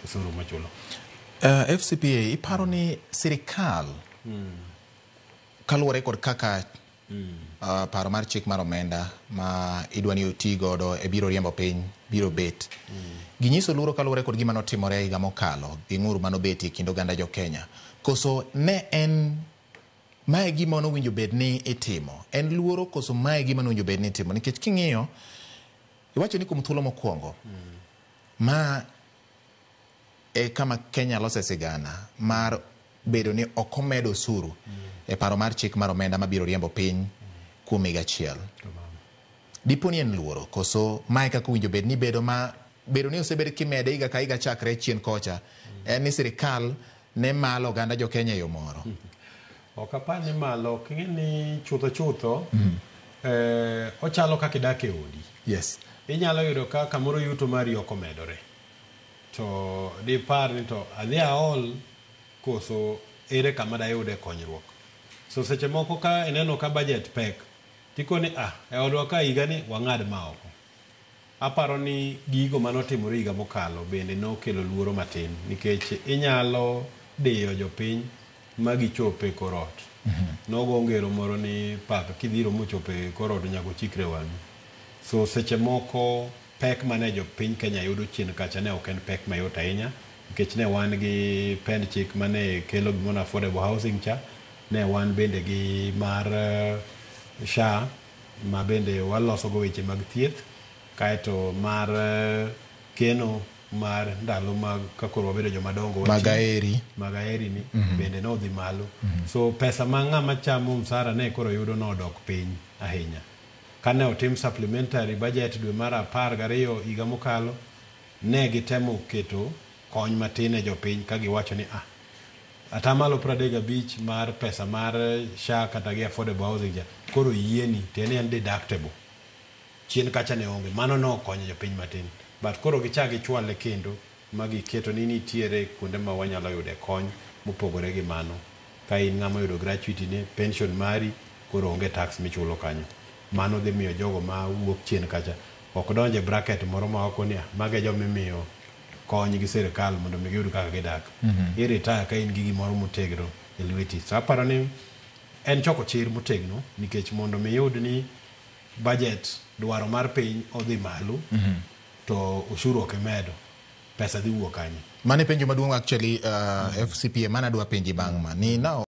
osuru mochulo. FCPA iparo ni sirikal kaluwore kod kaka paro mar chik mar omenda ma idwa ni oti godo e biro riembo piny biro bet ginyiso luoro kaluwore kod gima notimore higa mokalo gi ng'ur manobetie e kind oganda jo Kenya koso ne en mae gima nowinjo bed ni itimo en luoro koso mae gima nowinjo bed ni itimo nikech king'iyo iwacho ni kuom thuolo mokwongo ma e kama Kenya lose sigana mar bedo ni ok omed osuru e paro mar chik mar omenda mabiro riembo piny kuom higa achiel. Dipo ni en luoro koso mae kaka owinjo bed ni bedo ma bedo ni osebed kimede higa ka higa chakre chien kocha en ni sirikal ne malo oganda jo Kenya e yo moro. Ok apar ni malo, ok ing'e ni chutho chutho ochalo kaka idak e odi. Yes. Inyalo yudo ka kamoro yuto mari ok omedore. To dipar ni to adhi aol koso ere kama dayude konyruok. So seche moko ka ineno ka budget pek, tikoni e odwa ka higa ni wang'ad ma oko. Aparo ni gigo manotimore higa mokalo bende nokelo luoro matin nikech inyalo diyo jopiny ma gichop e kor ot. Nogo ngero moro ni paka kidhiro mochopo e kor ot nyaka ochikre wang'i. So seche moko pek mane jopiny Kenya yudo chien kacha ne ok en pek mayot ahinya nikech ne wan gi pend chik mane kelo gimoro ni affordable housing cha, ne wan bende gi mar SHA ma bende waloso go weche mag thieth, kaeto mar keno mar ndalo mag ka koro wabedo joma dongo Mag aeri. Mag aeri ni bende nodhi malo. So pesa ma ng'ama chamo msara ne koro yudo nodok piny ahinya. Kane otim supplementary budget dwe mar 12 higa mokalo, ne gitemo keto kony matin ne jopiny ka giwacho ni 35% mar pesa mar SHA kata gi affordable housing cha koro yieni tiende ni en deductible. Chien kacha ne onge, mano nokonyo jopiny matin. But koro gichak gichwale kendo ma giketo ni nitiere kuonde ma wanyalo yude kony mopogore gi mano. Ka in ng'ama oyudo gratuity ne, pension mari koro onge tax michulo kanyo. Mano dhi miyo jogo ma wuok chien kacha ok donj e bracket moro ma oko ni mago e joma imiyo kony gi sirikal mondo mi giyud kaka gidak. I retire ka in gi gimoro motegno e lweti. So aparo ni en choko chir motegno nikech mondo mi iyud ni budget dwaro mar piny odhi malo to osuru ok imedo, pesa dhi wuok kanye? Mano e penjo maduong' actually FCPA mana adwa penji bang' ma ni now